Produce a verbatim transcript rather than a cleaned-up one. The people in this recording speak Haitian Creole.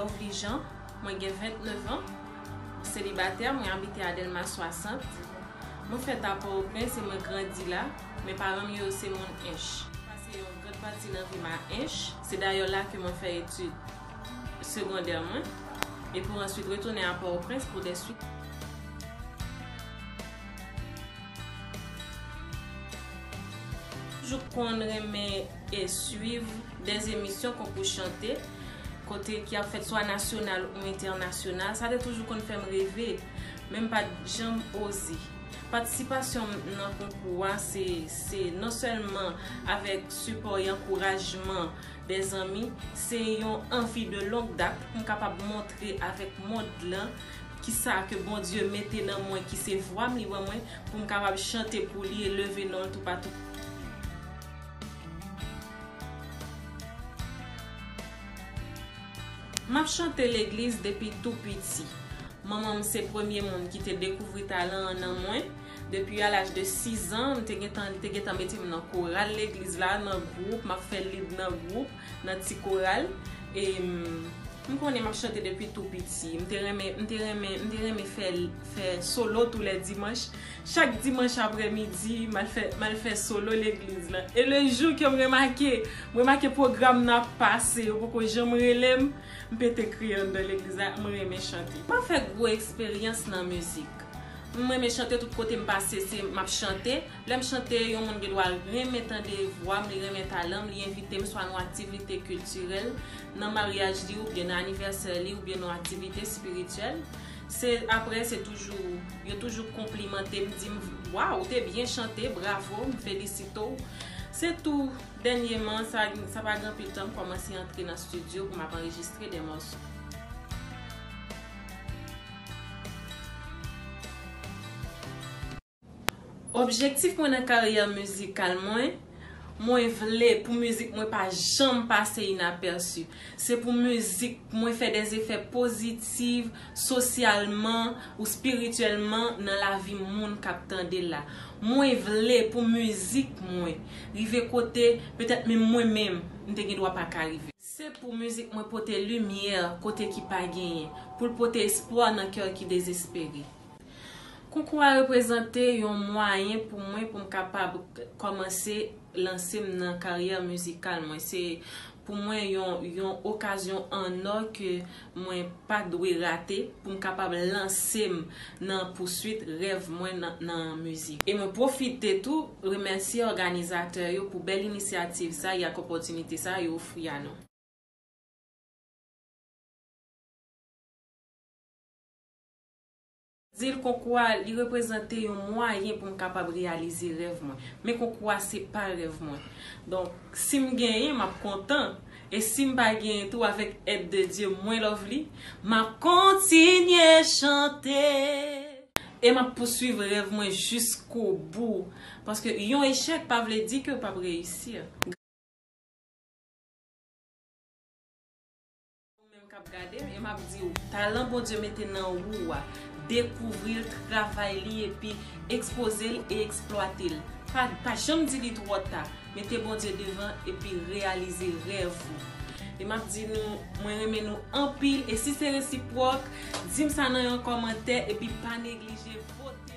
Lovely Jean, mwen gen vennèf an, mwen selibatè, mwen abite a Dèlma swasant. Mwen fèt a Pòtoprens e mwen grandi la, men paran m yo se moun Ench. Pase yon grann pati nan vi m a Ench, se dayè la ke mwen fè etid segondè mwen, e pou answit retounen a Pòtoprens pou de swit. Toujou konn renmen e swiv de emisyon konkou chante, kote ki ap fèt swa nasyonal ou entènasyonal. Sa te toujou konn fè m reve, men m pa t janm oze. Patisipasyon m nan konkou a, se, se non sèlman avèk sipò e ankourajman de zanmi, se yon anvi de longue date pou m kapab montre avèk mond lan kisa ke Bondye mete nan mwen, ki se vwa m li ban mwen, pou m kapab chante pou li e leve non l toupatou. M ap chante legliz depi tou piti. Manman m se premye moun ki te dekouvri talan an nan mwen. Depi a laj de sis an, m te gentan, li te gentan mete m nan koral legliz la, nan gwoup, m ap fè lid nan gwoup, nan ti koral. E m, m konnen m ap chante depi tou piti. M te renmen, m te renmen, m te renmen fè, fè solo tou lè dimanch. Chak dimanch aprè midi, m al fè, m al fè solo legliz la. E le jou ke m remake, m remake pwogram nan ap pase, yo poko janm rele m, m pete kriye anndan legliz la, m renmen chante. M pa fè gwo eksperyans nan mizik. M renmen chante tout kote m pase, se m ap chante. Lè m chante, yon moun gen dwa renmen tande vwa m, li renmen talan m, li envite m swa nan aktivite kiltirèl, nan maryaj li oubyen nan anivèsè li oubyen nan aktivite espirityèl. Se, aprè, se toujou, yo toujou konplimante m, di m, "Waw, ou te byen chante, bravo, m felisite w." Se tou, dènyèman, sa, sa pa gen anpil tan, m kòmanse antre nan estidyo pou m ap anrejistre de mòso. Objektif mwen nan karyè mizikal mwen, mwen vle pou mizik mwen pa janm pase inapèsi. Se pou mizik mwen fè de efè pozitif, sosyalman ou espirityèlman nan lavi moun k ap tande l la. Mwen vle pou mizik mwen rive kote petèt menm mwen menm, m te gen dwa pa ka rive. Se pou mizik mwen pote limyè kote ki pa genyen, pou l pote espwa nan kè ki dezespere. Konkou a reprezante yon mwayen pou mwen pou m kapab kòmanse lanse m nan karyè mizikal mwen. Se pou mwen yon, yon okazyon an nò ke mwen pa dwe rate pou m kapab lanse m nan pouswit rèv mwen nan, nan mizik. E mwen pwofite tou remèsye òganizatè yo pou bèl inisyativ sa y ak opòtinite sa yo ofri a nou. Di l konkou a, li reprezante yon mwayen pou m kapab reyalize rèv mwen. Men konkou a, se pa rèv mwen. Donk, si m genyen, m ap kontan. E si m pa genyen tou, avèk èd de Dye, mwen Lovely, m ap kontinye chante. E m ap pouswiv rèv mwen jiskobou. Paske yon echèk pa vle di ke w p ap reyisi. Ou menm k ap gade m, e m ap di w, talan Bondye mete nan ou a, dekouvri l, travay li, epi ekspoze l e eksplwate l. Pa, pa janm di li twò ta. Mete Bondye devan epi reyalize rèv ou. E m ap di nou, mwen renmen nou anpil, e si se resipwòk, di m sa nan yon kòmantè, epi pa neglije vote.